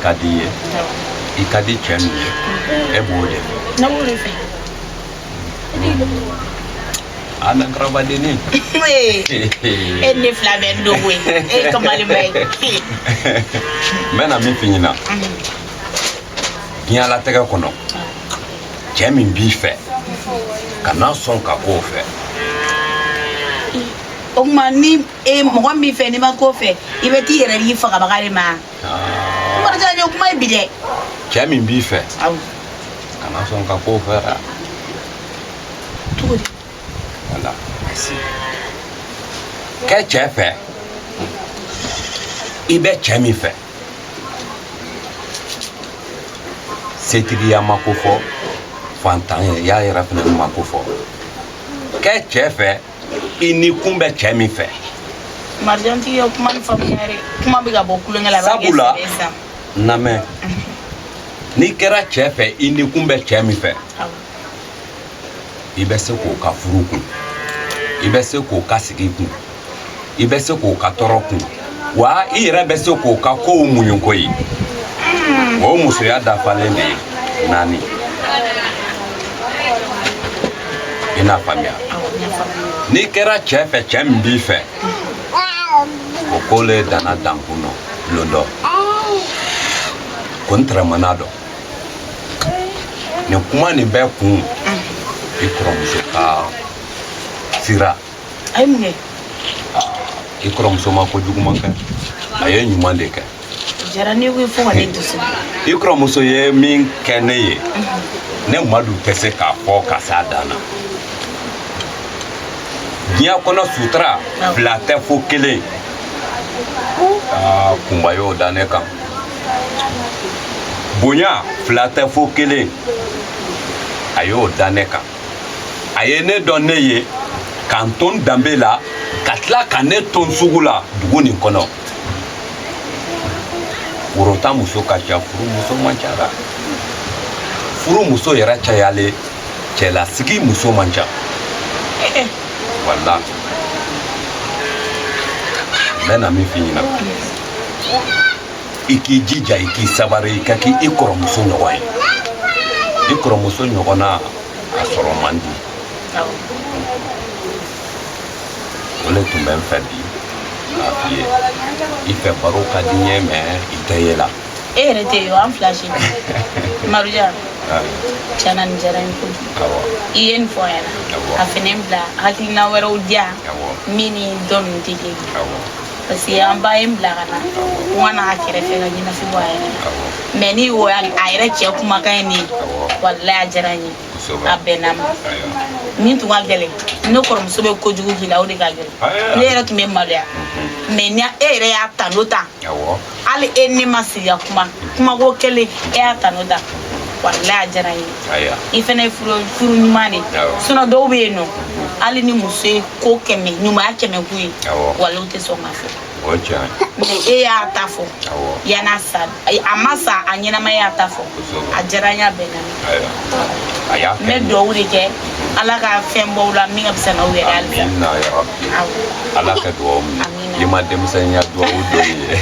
ka di i ye, i ka di cɛ min ye, e b'o de fɛ. Ne b'o de fɛ. A nankarabadennin. E ne fila bɛ n dogo ye, e ye kamalenba ye. N bɛna min f'i ɲɛna, diɲɛlatigɛ kɔnɔ, cɛ min b'i fɛ, kana sɔn ka k'o fɛ. O tuma ni e mɔgɔ min b'i fɛ, n'i ma k'o fɛ, i bɛ t'i yɛrɛ di fagabaga de ma. Umaru, ye kuma ye bi dɛ. Cɛ min b'i fɛ, kana sɔn ka k'o fɛ dɛ. Cogo di? Voilà, merci. Kɛ cɛ fɛ, i bɛ cɛ min fɛ, setigiya ma ko fɔ, fantanya yɛrɛ fana ma ko fɔ. Kɛ cɛ fɛ, i ni kun bɛ cɛ min fɛ. Marijan tigi ka kuma ni faamuya yɛrɛ, kuma bɛ ka bɔ kulonkɛ la, a b'a kɛ Sabula sɛbɛ ye sisan. Lamɛn, n'i kɛra cɛ fɛ, i ni kun bɛ cɛ min fɛ, i bɛ se k'o ka furu kun, i bɛ se k'o ka sigi kun, i bɛ se k'o ka tɔɔrɔ kun, wa i yɛrɛ bɛ se k'o ka kow muɲu koyi. O musoya dafalen de ye naani. I n'a faamuya? N'i kɛra cɛ fɛ, cɛ min b'i fɛ, o ko le danna dankun nɔ lon dɔ ko n tɛrɛmana dɔ. Nin kuma nin bɛɛ kun, i kɔrɔmuso ka sira. A ye mun kɛ? I kɔrɔmuso ma ko juguman kɛ, a ye ɲuman de kɛ. Jara ne ko fo ka ne dusu. I kɔrɔmuso ye min kɛ ne ye, ne Madu tɛ se k'a fɔ ka s'a dan na. Diɲɛ kɔnɔ, sutura fila tɛ fo kelen. Aa, kunba y'o da ne kan. Bonya fila tɛ fo kelen, a y'o da ne kan. A ye ne dɔn ne ye ka n to n danbe la, ka tila ka ne to n sugu la dugu nin kɔnɔ. Worota muso ka ca, furu muso man ca dɛ. Furu muso yɛrɛ cayalen, cɛlasigi muso man ca. Wala n bɛna min f'i ɲɛna, i k'i jija, i k'i sabari, i ka k'i kɔrɔmuso ɲɔgɔn ye. I kɔrɔmuso ɲɔgɔnna a sɔrɔ man di. O le tun bɛ n fɛ bi k'a f'i ye. I fɛ baro ka di n ye, mais i tɛ ye la. E yɛrɛ tɛ yen, an fila si. Marujan, tiɲɛna nin diyara n ye kojugu. I ye nin fɔ n ɲɛna, a fɛnɛ n bila hakilina wɛrɛw di yan min ni dɔ ninnu tɛ kelen ye, parce que an ba ye n bila ka na ko n ka na a kɛrɛfɛ ka ɲɛnafin bɔ a yɛrɛ la. Mais ni o y'a a yɛrɛ cɛ kumakan ye nin ye, walayi a diyara n ye, a bɛnna n ma. Min tun ka gɛlɛn, ne kɔrɔmuso bɛ kojugu k'i la, o de ka gɛlɛn. Ne yɛrɛ tun bɛ maloya, mais ni e yɛrɛ y'a tando ta, hali e ne ma sigi ka kuma kumako kelen, e y'a tando ta, walayi a diyara n ye. I fɛnɛ ye furu furu ɲuman de. Sinon dɔw bɛ yen nɔ, hali ni muso ye ko 100 ɲumanya 100 k'u ye, walayi u tɛ sɔn k'a fɔ. Mais e y'a ta fɔ yan'a sa, a ma sa, a ɲɛnama y'a ta fɔ. A diyara n ye, a bɛnna n. N bɛ dugawu de kɛ, Ala ka fɛn bɔ la min ka fisa n'aw yɛrɛ halisa. Amina ya Rabbi. Ala ka dugawu minɛ. I ma denmisɛnninya dugawu dɔ ye,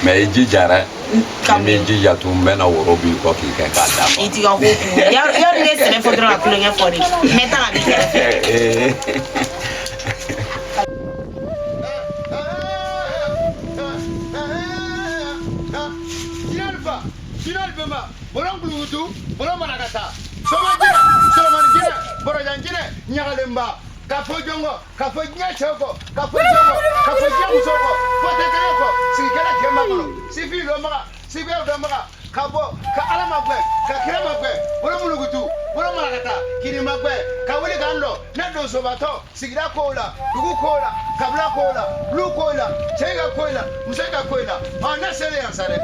mais i jija dɛ. Ni m'i jija tun, n bɛna woro b'i kɔ k'i kɛ k'a d'a ma. I t'i ka ko kun. Yɔrɔ ne sɛbɛ fɔ dɔrɔn ka tulonkɛ fɔ de. N bɛ taa ka b'i kɛrɛfɛ. Jinɛli bɛnba, bɔlɔn kulukutu, bɔlɔn marakata, soma jinɛ, solomani jinɛ, bɔrɔjan jinɛ, ɲagalenba, ka fɔ jɔn kɔ, ka fɔ diɲɛ cɛw kɔ, ka fɔ jɔn kɔ, ka fɔ diɲɛ musow kɔ, fɔ tɛ kɛnɛ kɔ, sigikɛla kɛnba kɔnɔ, sifin dɔnbaga, sifiyaw dɔnbaga, ka bɔ, ka Ala ma gbɛ, ka kira ma gbɛ, bɔlɔn mulukutu, bɔlɔn marakata, kini ma gbɛ, ka wuli k'an lɔ, ne donsobatɔ, sigida kow la, dugu kow la, kabila kow la, lu kow la, cɛ ka kow la, muso ka kow la, ɔ ne selen yan sa dɛ.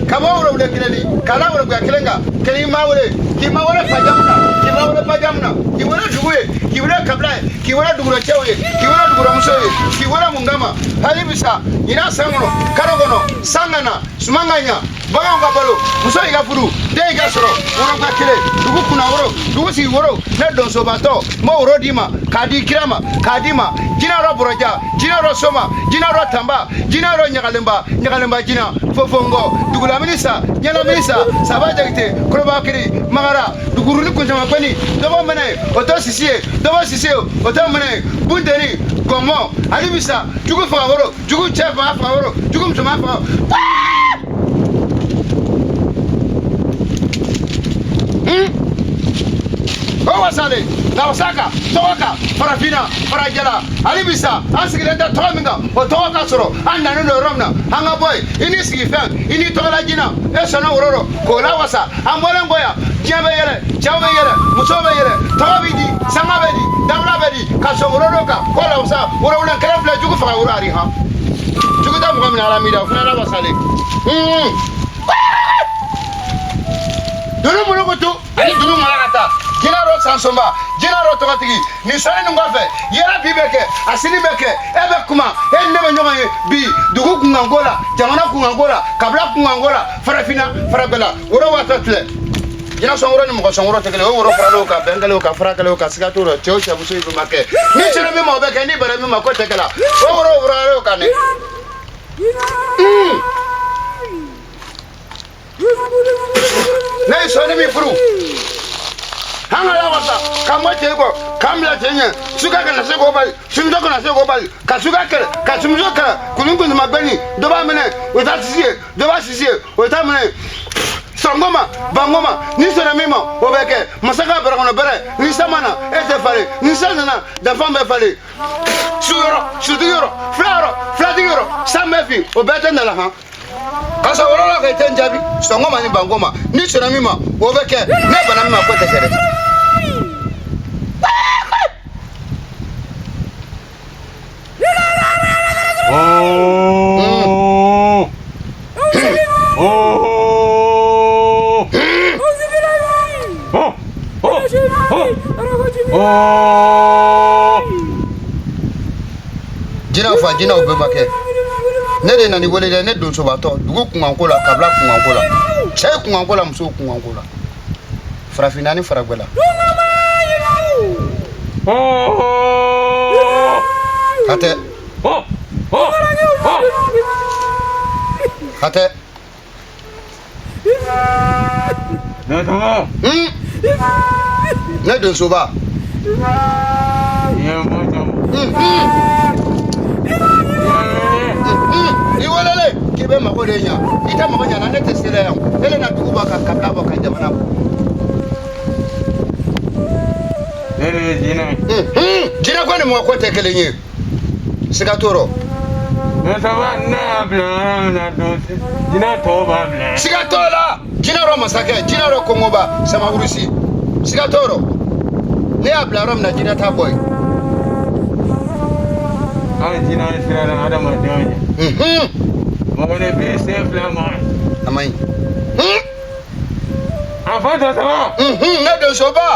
Ka bɔ worowule kelen ni ka la worokuya kelen kan, kelen ma wele, k'i ma wele fa jamu na, k'i ma wele ba jamu na, k'i wele dugu ye, k'i wele kabila ye, k'i wele dugurɔcɛw ye, k'i wele dugurɔmusow ye, k'i wele mun kama? Hali bisa ɲinan san kɔnɔ, kalo kɔnɔ, san ka na, suman ka ɲa. Baganw ka balo, muso y'i ka furu, den y'i ka sɔrɔ, woro ka kelen, dugu kunna woro, dugu sigi woro, ne donsobatɔ, n b'o woro d'i ma, k'a di kira ma, k'a d'i ma, jinɛ yɔrɔ bɔrɔja, jinɛ yɔrɔ soma, jinɛ yɔrɔ tanba, jinɛ yɔrɔ ɲagalenba, ɲagalenba jinɛ, fofongɔ, dugulamini sa, ɲɛlamini sa, saba jakite, kolobakiri, magara, duguruni kunsamagbɛni, dɔbɔ mɛnɛ, o tɛ sisi ye, dɔbɔ sisi ye, o tɛ mɛnɛ ye, bunteni, gɔmɔ, alibisa, jugu faga woro, jugu cɛ faga faga woro, jugu musoman faga. O wasalen lawasa kan, tɔgɔ kan, farafinna, farajɛla, hali bisa an sigilen tɛ tɔgɔ min kan, o tɔgɔ ka sɔrɔ. An nanen don yɔrɔ min na, an ka bɔ yen. I ni sigifɛn, i ni tɔgɔla jinɛ, e sɔnna woro rɔ k'o lawasa. An bɔlen kɔ yan, diɲɛ bɛ yɛlɛ, cɛw bɛ yɛlɛ, musow bɛ yɛlɛ, tɔgɔ bɛ di, sanga bɛ di, dabila bɛ di, ka sɔn woro dɔ kan k'o lawasa. Worowulan kɛlɛ filɛ, jugu faga woro ari han, jugu tɛ mɔgɔ min na, ala mi da o fana lawasalen. Dunu mulukutu ani dunu malakata, jinɛ dɔ sansonba, jinɛ dɔ tɔgɔtigi, nin sɔnni nin kɔfɛ, yɛlɛ bi bɛ kɛ, a sini bɛ kɛ, e bɛ kuma, e ni ne bɛ ɲɔgɔn ye bi dugu kunkanko la, jamana kunkanko la, kabila kunkanko la, farafinna, farabɛla, woro waatɔ filɛ. Jinɛ sɔn woro ni mɔgɔ sɔn woro tɛ kelen. O woro farala o kan, bɛn kɛlen o kan, fara kɛlen o kan, siga t'o la. Cɛ o cɛ, muso i ma kɛ, ni sera min ma o bɛ kɛ, ni bɛnna min ma ko tɛ kɛ la. O woro farala o kan dɛ. Ne ye sɔnni min furu, an ka lawasa ka mɔ cɛ kɔ, k'an bila cɛ ɲɛ, suka kana se k'o bali, sumuso kana se k'o bali, ka suka kɛlɛ, ka sumuso kɛlɛ, kunu kunsuma gbɛni, dɔ b'a minɛ, o t'a sisi ye, dɔ b'a sisi ye, o t'a minɛ. Sɔnko ma, banko ma, ni sɔnna min ma o bɛ kɛ. Masa ka bɛrɛkɔnɔ bɛrɛ, ni san ma na e tɛ falen, ni san nana danfan bɛ falen. Su yɔrɔ, sutigi yɔrɔ, fila yɔrɔ, filatigi yɔrɔ, san bɛ fin, o bɛɛ tɛ nala han. Ka sɔrɔ woro la k'i tɛ n jaabi. Sɔnko ma ni banko ma, ni sɔnna min ma o bɛ kɛ, ne banna min ma ko tɛ kɛ dɛ. Jinɛw fa, jinɛw bɛnbakɛ, ne de nana i wele dɛ. Ne donsobatɔ, dugu kunkanko la, kabila kunkanko la, cɛ kunkanko la, musow kunkanko la, farafinna ni faragwɛla. Hatɛ hatɛ. Ne donsoba. I welelen k'i bɛ mago de ɲa, i tɛ mago ɲa na, ne tɛ se la yan. E le na dugu bɔ, ka kabila bɔ, ka jamana bɔ. Ne de ye jinɛ ye. Jinɛ ko ni mɔgɔ ko tɛ kelen ye, siga t'o rɔ. Donsoba, ne y'a bila yɔrɔ min na, don jinɛ tɔw b'a bila. Siga t'o la. Jinɛ rɔ masakɛ, jinɛ rɔ kongoba samawurusi, siga t'o rɔ. Ne y'a bila yɔrɔ min na, jinɛ t'a bɔ yen. An jinɛ siranna adamadenw ɲɛ. Mɔgɔninfin sen fila ma ɲi. A man ɲi. A fɔ donsoba. Ne donsoba.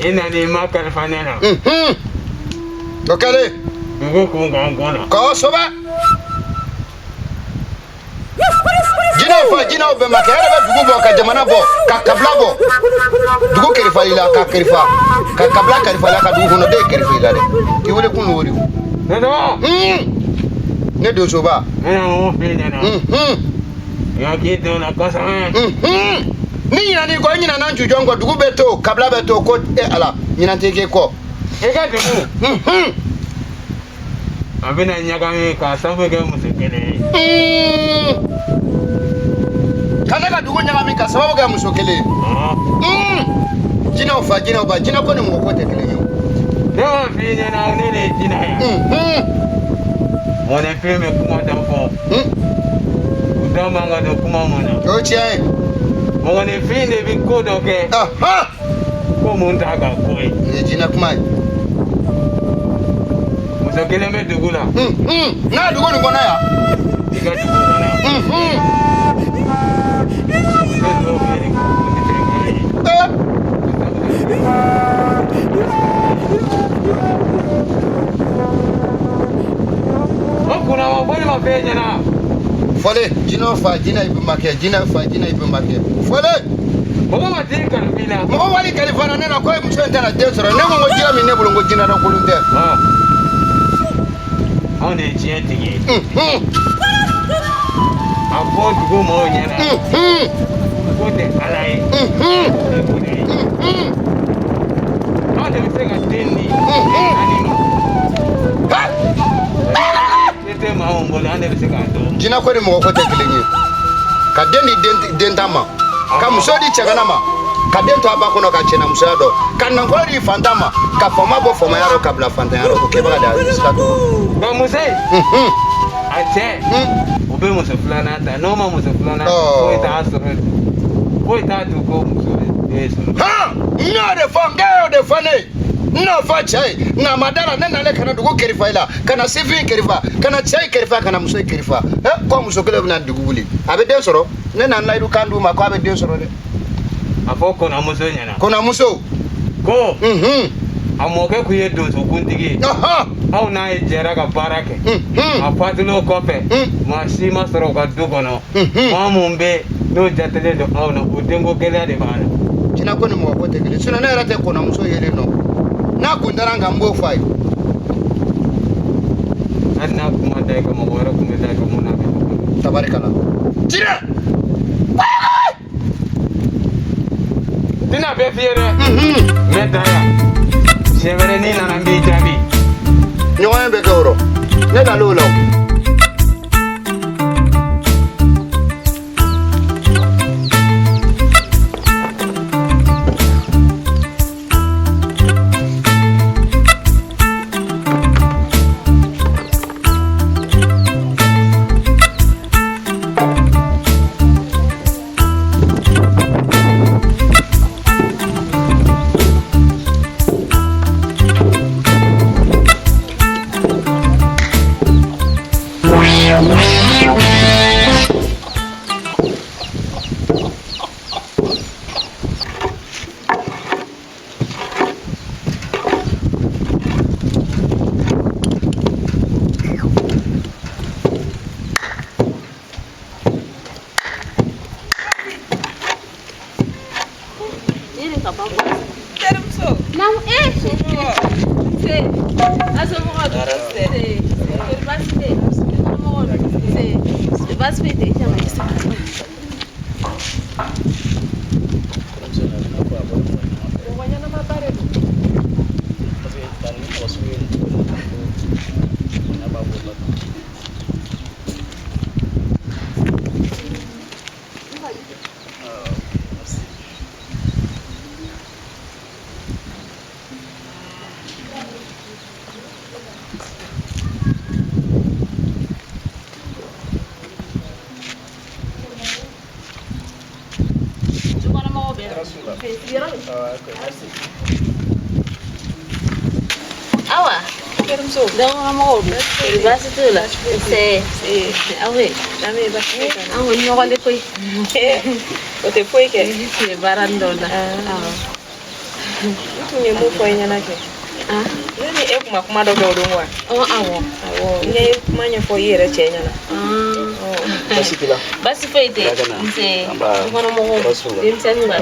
I nan'i ma kalifa ne na. O kɛlen. Dugu kunkan ko la. Kosɛbɛ. Jinɛw fa, jinɛw bɛnbakɛ, e yɛrɛ bɛ dugu bɔ, ka jamana bɔ, ka kabila bɔ. Dugu kalifa i la, ka kalifa, ka kabila kalifa i la, ka dugu kɔnɔden kalifa i la dɛ. I wele kun n'o de ye. Donsoba. Ne donsoba. N bɛna mun f'i ɲɛna? I hakili to n na kosɛbɛ. Ni ɲinan'i kɔ, i ɲinana n jujɔn kɔ, dugu bɛ to, kabila bɛ to, ko e ala, ɲinan tɛ k'e kɔ. I ka dugu. A bɛna ɲagami k'a sababu kɛ muso kelen ye. Ka ne ka dugu ɲagami ka sababu kɛ muso kelen ye. Jinɛw fa, jinɛw ba, jinɛ ko ni mɔgɔ ko tɛ kelen ye. Ne b'a f'i ɲɛna, ne de ye jinɛ ye. Mɔgɔninfin bɛ kuma dɔ fɔ. U da man ka don kuma mun na. O ye tiɲɛ ye. Mɔgɔninfin de bɛ ko dɔ kɛ. Ko mun t'a ka ko ye. Nin ye jinɛ kuma ye. Muso kelen bɛ dugu la. N'a dugu nin kɔnɔ yan. I ka dugu kɔnɔ yan. Muso dɔw bɛ yen, o tɛ fɛn kelen ye. O kunna ma fɔ ne ma f'e ɲɛna. Fɔlen jinɛw. Jinɛ fa jinɛ i bɛnbakɛ, jinɛ fa jinɛ i bɛnbakɛ. Fɔlen. Mɔgɔ ma den kalifa i la. Mɔgɔ wali kalifa na ne la ko muso in tɛna den sɔrɔ. Ne ko n ko jinɛ min ne bolo, n ko jinɛ dɔ kolon tɛ. Anw de ye diɲɛ tigi ye. A fɔ dugu mɔgɔw ɲɛna. Ko tɛ Ala ye. Tɛ bonya ye. Anw de bɛ se ka den di ani ma. Den tɛ maa min bolo, an de bɛ se k'a dɔn. Jinɛ ko ni mɔgɔ ko tɛ kelen ye. Ka den di den ta ma, ka muso di cɛgana ma, ka den to a ba kɔnɔ ka cɛnamusoya dɔn, ka nafolo di fantan ma, ka faama bɔ faamaya rɔ ka bila fantanya rɔ, o kɛbaga de y'a sira dɔn. Nka muso in, a cɛ, o bɛ muso filanan ta, n'o ma muso filanan ta, foyi t'a sɔrɔ, foyi t'a to ko muso bɛ den sɔrɔ. Han, n y'o de fɔ, n k'e y'o de fɔ ne ye. N y'o fɔ cɛ ye, nka a ma da la. Ne nalen ka na dugu kerifa i la, ka na sifin kerifa, ka na cɛ in kerifa, ka na muso in kerifa. Ɛ, ko muso kelen bɛna dugu wuli, a bɛ den sɔrɔ. Ne na layidu kan d'u ma ko a bɛ den sɔrɔ dɛ. A fɔ kɔnɔmuso ɲɛna. Kɔnɔmuso. Ko. A mɔkɛ kun ye donsokuntigi ye. Aw n'a ye jɛra ka baara kɛ. A fatulen kɔfɛ, maa si ma sɔrɔ u ka du kɔnɔ. Maa mun bɛ n'o jatelen don aw na, o denko gɛlɛya de b'a la. Jinɛ ko ni mɔgɔ ko tɛ kelen. Sinon ne yɛrɛ tɛ kɔnɔmuso yelen nɔ. N'a kun dara n kan, n b'o fɔ a ye. Hali n'a kun ma da i kan, mɔgɔ wɛrɛ kun bɛ da i kan mun n'a bɛ ɲɔgɔn na. Tabarikala. Jinɛ. Tɛna bɛɛ f'i ye dɛ. N bɛ taa yan. Siɲɛ wɛrɛ n'i nana n b'i jaabi. Ɲɔgɔn ye bɛ kɛ o rɔ. Ne nal'o la o. Awa, dɔgɔmɔgɔw dun? Baasi t'u la. Nse. Aw bɛ? An kɔni ɲɔgɔn de koyi. O tɛ foyi kɛ. I tun bɛ baara dɔw la. N tun ye mun fɔ i ɲɛna kɛ? Ne ni e kun ma kuma dɔ kɛ o don wa? Awɔ. Awɔ, n ye kuma ɲɛfɔ i yɛrɛ cɛ ɲɛna. Baasi t'i la? Baasi foyi tɛ. Nse. Dukɔnɔmɔgɔw, denmisɛnninw ka.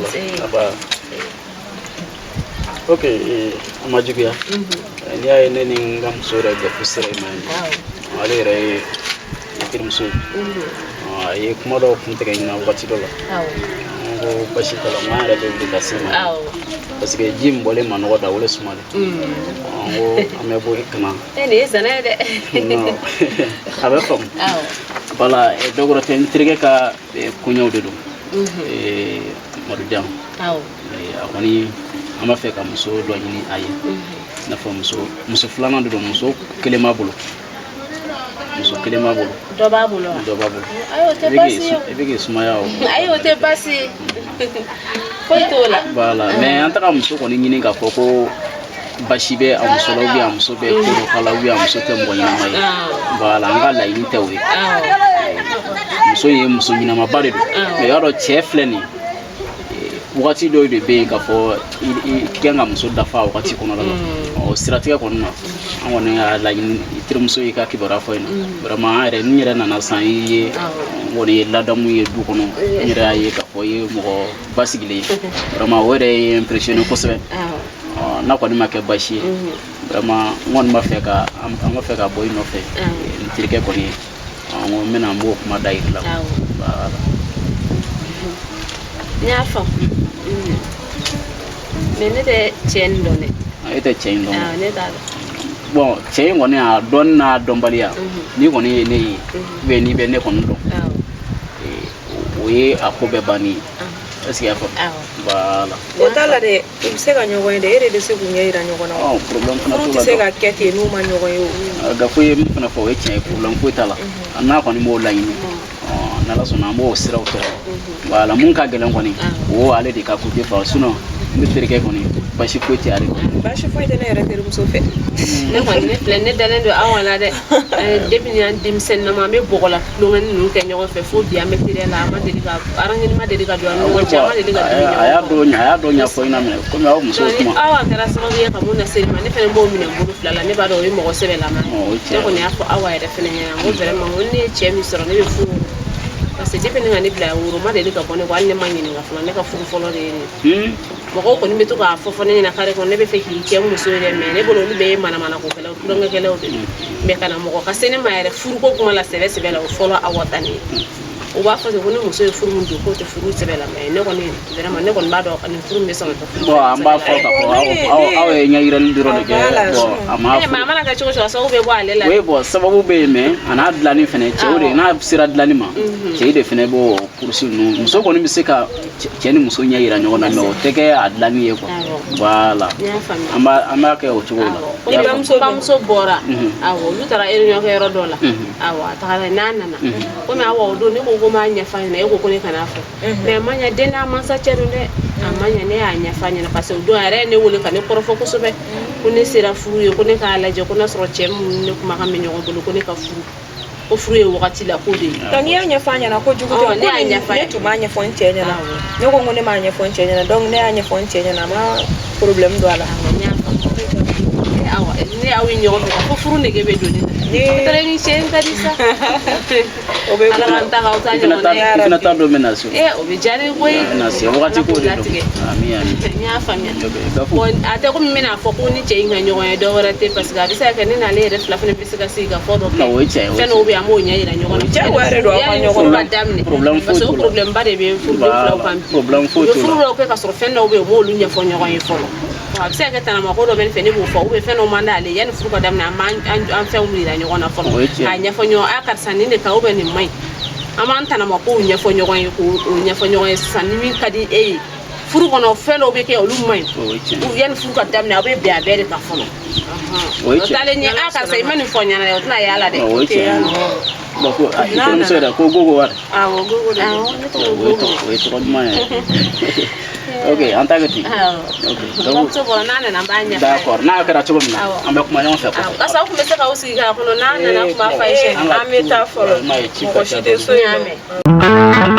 Nse. Ok, a ma juguya. N'i y'a ye ne ni n ka muso yɛrɛ gɛfu sera i ma yan, ale yɛrɛ ye n terimuso ye. A ye kuma dɔw kun tigɛ n na wagati dɔ la. N ko basi t'a la, n ko an yɛrɛ bɛ wuli ka se ma. Parce que ji min bɔlen ma nɔgɔ da, o de sumalen. N ko an bɛ bɔ i kana. E nin ye zana ye dɛ. A bɛ faamu. Voilà, dɔ wɛrɛ tɛ, n terikɛ ka koɲɛw de don. Madu Jan. A kɔni an b'a fɛ ka muso dɔ ɲini a ye. I n'a fɔ muso filanan de don, muso kelen b'a bolo. Muso kelen b'a bolo. Dɔ b'a bolo wa? Dɔ b'a bolo. Ayi, o tɛ baasi ye. I bɛ k'i sumaya o. Ayi, o tɛ baasi ye. Foyi t'o la. Voilà, mais an taga muso kɔni ɲini k'a fɔ ko basi bɛ a muso la, ou bien a muso bɛ ko dɔ k'a la, ou bien a muso tɛ mɔgɔ ɲɛnama ye. Voilà, an ka laɲini tɛ o ye. Muso in ye muso ɲɛnamaba de don. Mais i b'a dɔn cɛ filɛ nin ye. Wagati dɔw de bɛ yen k'a fɔ i kan ka muso dafa a wagati kɔnɔna la. O siratigɛ kɔni na, An kɔni y'a laɲini i terimuso y'i ka kibaruya fɔ n ɲɛna. Vraiment, an yɛrɛ, n yɛrɛ nana san i ye, n kɔni ye ladamu ye du kɔnɔ. N yɛrɛ y'a ye k'a fɔ i ye mɔgɔ basigilen ye. Vraiment, o yɛrɛ ye impressionné kosɛbɛ. N'a kɔni ma kɛ baasi ye, vraiment, n kɔni b'a fɛ ka an b'a fɛ ka bɔ i nɔfɛ, n terikɛ kɔni ye. N ko n bɛna n b'o kuma da yir'i la. Voilà. N y'a faamu, mais ne tɛ cɛ nin dɔn dɛ. E tɛ cɛ in dɔn? Awɔ, ne t'a dɔn. Bon, cɛ in kɔni, a dɔnni n'a dɔnbaliya, n'i kɔni ye ne ye ou bien n'i bɛ ne kɔni dɔn, o ye a ko bɛɛ bannen ye. Est ce que i y'a faamu? Voilà. O t'a la dɛ, u bɛ se ka ɲɔgɔn ye dɛ, e de bɛ se k'u ɲɛ yira ɲɔgɔn na. Ɔ, problème fana Furu t'o tɛ se la. ka kɛ ten n'u ma ɲɔgɔn ye o. Dɔn Gafu ye min fana fɔ, o ye tiɲɛ ye, problème foyi t'a la. N'a kɔni b'o laɲini, n'Ala sɔnna, an b'o siraw tɔgɔ. Voilà, mun ka gɛlɛn kɔni, o ale de ka côté fan. Sinon ne terikɛ kɔni, basi foyi tɛ ale kɔni. Baasi foyi tɛ ne yɛrɛ terimuso fɛ. Ne kɔni, ne filɛ, ne dalen don aw la dɛ. Depuis ni an denmisɛnnin an bɛ bɔgɔ la tulonkɛ ninnu kɛ ɲɔgɔn fɛ, fo bi an bɛ teriya la. An ma deli ka arrangement ma deli ka don an ni ɲɔgɔn cɛ, an ma deli ka dimi A y'a ɲɔgɔn dɔn, a y'a dɔn ɲɛfɔ i ɲɛna minɛ komi aw musow kɔrɔ. kuma. Ni awa kɛra sababu ye ka mun lase ne ma, ne fana b'o minɛ n bolo fila la. Ne b'a dɔn o ye mɔgɔ sɛbɛlama ye. O ye Ne tiɲɛ. kɔni y'a fɔ awa yɛrɛ fana ɲɛna, n ko vraiment, n ko ne ye cɛ min sɔrɔ, ne bɛ furu, parce que depuis ne ka ne bila woro ma deli ka bɔ ne kɔ, hali ne ma ɲininka fɔlɔ. Ne ka furu fɔlɔ de ye nin ye. Mɔgɔw kɔni bɛ to k'a fɔ fɔ ne ɲɛna carré kɔnɔ, ne bɛ fɛ k'i kɛ n muso ye dɛ, mais ne bolo olu bɛɛ ye manamanakokɛlaw, tulonkɛkɛlaw de don. Mais ka na mɔgɔ ka se ne ma yɛrɛ furuko kuma la sɛbɛ sɛbɛ la, o fɔlɔ awa ta ne ye. U b'a fɔ ten ko ni muso ye furu min don, k'o tɛ furu sɛbɛlama ye. Ne kɔni, vraiment, ne kɔni b'a dɔn nin furu min bɛ sɔn ka kɛ furu Bon, an b'a fɔ k'a fɔ aw ye ɲɛ yirali dɔrɔn de kɛ. Bon, a ma mais a mana kɛ cogo o cogo, a sababu bɛ bɔ ale la. O ye, bon, sababu bɛ yen, mais a n'a dilanni fɛnɛ, cɛw de n'a sera dilanni ma, cɛ de fɛnɛ b'o kurusi ninnu. Muso kɔni bɛ se ka cɛ ni muso ɲɛ yira ɲɔgɔn na, mais o tɛ kɛ a dilanni ye quoi. Voilà. N y'a faamuya. An b'a kɛ o cogo la. Ko bamuso bɔra, awɔ, olu taara réunion kɛ yɔrɔ dɔ la. Awɔ, a tagara, n'a nana komi awɔ, o don ne ko ko n b'a ɲɛf'a ɲɛna, e ko ko ne kana fɔ, mais a ma ɲɛ, den n'a mansa cɛ don dɛ, a ma ɲɛ. Ne y'a ɲɛf'a ɲɛna parce que o don a yɛrɛ ye ne wele ka ne kɔrɔfɔ kosɛbɛ, ko ne sera furu ye, ko ne k'a lajɛ, ko n'a sɔrɔ cɛ minnu ni ne kumakan bɛ ɲɔgɔn bolo, ko ne ka furu, ko furu ye wagati la ko de ye. Donc n'i y'a ɲɛfɔ a ɲɛna, ko jugu tɛ. Ne y'a ɲɛf'a Ne tun b'a ɲɛfɔ n cɛ ɲɛna, ne ko ne m'a ɲɛfɔ n cɛ ɲɛna, donc ne y'a ɲɛfɔ n cɛ ɲɛna, a ma problème don a la. N y'a faamu. Awɔ, ne aw ye ɲɔgɔn fɛ ko furu nege bɛ don ne na. Ni taara ni cɛ in ka di sa. O bɛ Ala k'an ta k'aw ta I fana ɲɔgɔn ta ye. i fana ta don bɛ na so. O bɛ diya ne koyi. A bɛ na se wagati ko de don. Latigɛ. Ami ami. N y'a faamuya. Ok, Gafu. Bon, a tɛ komi n bɛna fɔ ko ni cɛ in ka ɲɔgɔn ye, dɔ wɛrɛ tɛ, parce que a bɛ se ka kɛ ne n'ale yɛrɛ fila fana bɛ se ka sigi ka fɔ dɔ kɛ. Non, o ye tiɲɛ ye, o ye Fɛn dɔw bɛ yen, an b'o ɲɛ yira ɲɔgɔn na. Diyagoya de don aw ka Yanni ɲɔgɔn furu ka dɔn. daminɛ. Problème foyi Parce que o t'o la. problème ba de bɛ furuden filaw kan bi. Problème foyi U bɛ t'o furu la. dɔw kɛ ka sɔrɔ fɛn dɔw bɛ yen, u m'olu ɲɛfɔ ɲɔgɔn ye fɔlɔ. A bɛ se ka kɛ tanamako dɔ bɛ ne fɛ, ne b'o fɔ, ou bien fɛn dɔ man d'ale ye, yanni furu ka daminɛ, an b'an an fɛnw yira ɲɔgɔn na fɔlɔ. O ye tiɲɛ ye. K'a ɲɛfɔ ɲɔgɔn, a karisa nin de ka ou bien nin man ɲi. An b'an tanamakow ɲɛfɔ ɲɔgɔn ye, k'o ɲɛfɔ ɲɔgɔn ye sisan, ni min ka di e ye. Furu kɔnɔ, fɛn dɔw bɛ kɛ, olu man ɲi. O ye tiɲɛ ye. Yanni furu ka daminɛ, aw bɛ bɛn a bɛɛ de kan fɔlɔ. O ye O tiɲɛ ye. taalen ɲɛ, a karisa i ma nin fɔ n ɲɛna dɛ, o tɛna y'a la dɛ. O ye tiɲɛ ye. Bon, ko i terimuso yɛrɛ ko Gogo wari. Awɔ, Gogo de don. Ne tɔgɔ O ye Gogo. tɔgɔ, o ye tɔgɔ duman ye. Ok, an ta kɛ ten. Awɔ. Ok, donc Bamuso bɔra, n'a nana n b'a ɲɛf'a ye. D'accord, n'a kɛra cogo min na, Awɔ. an bɛ kuma ɲɔgɔn fɛ Awɔ, kɔfɛ. parce que aw tun bɛ se k'aw sigi k'a kɔnɔ, n'a nana tun b'a fɔ a ye siɲɛ. An ka An bɛ taa fɔlɔ. I m'a ye, ci ka Mɔgɔ ca si tɛ dɔɔni. so N y'a yen nɔ. mɛn.